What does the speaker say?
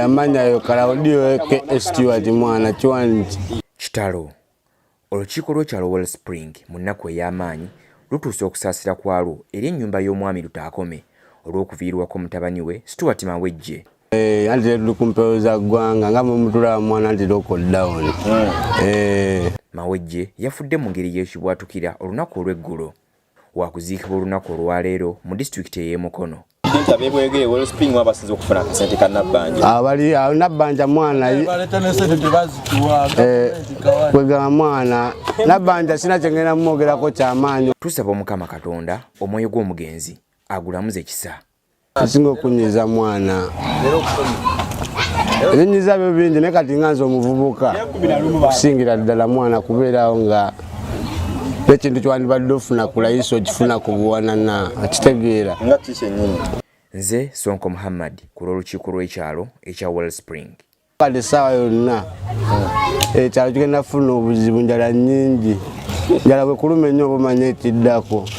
Amanya yo Kalaudio aka Stewart mwana Kiwangi. Kitalo! Olukiiko lw'ekyalo Wellspring mu nnaku ey'amaanyi lutuusa okusaasira kwalwo eri ennyumba y'omwami Lutaakome olw'okuviirwako mutabani we Stuart Mawejje. Anti tuli ku mpewo za ggwanga nga mwe mutulaba mwana nti lockdown. Mawejje yafudde mu ngeri y'ekibwatukira olunaku olw'eggulo. Wakuziikibwa olunaku olwaleero mu disitulikiti ey'e Mukono. Nti ab'ebwegere Wellspring basinze okufuna akasente ka Nabbanja. Abali awo Nabbanja mwana Baleeta ne sente tebazituwa. Kwegamba mwana Nabbanja sina kyengenda mumwogerako kyamaanyi. Tusaba Omukama Katonda omwoyo gw'omugenzi agulamuze ekisa. Ekisinga okunyiza mwana, ebinyiza byo bingi, naye kati nga nze omuvubuka, kusingira ddala mwana kubeerawo nga n'ekintu kyewandibadde ofuna ku layisi okifuna ku buwanana, okitegeera? Nga ki kyennyini? Nze Sonko Muhammad ku lw'olukiiko lw'ekyalo ekya Wellspring. Kati essaawa yonna ekyalo kigenda kufuna obuzibu, njala nnyingi, njala bwe kuluma ennyo oba omanya ekiddako.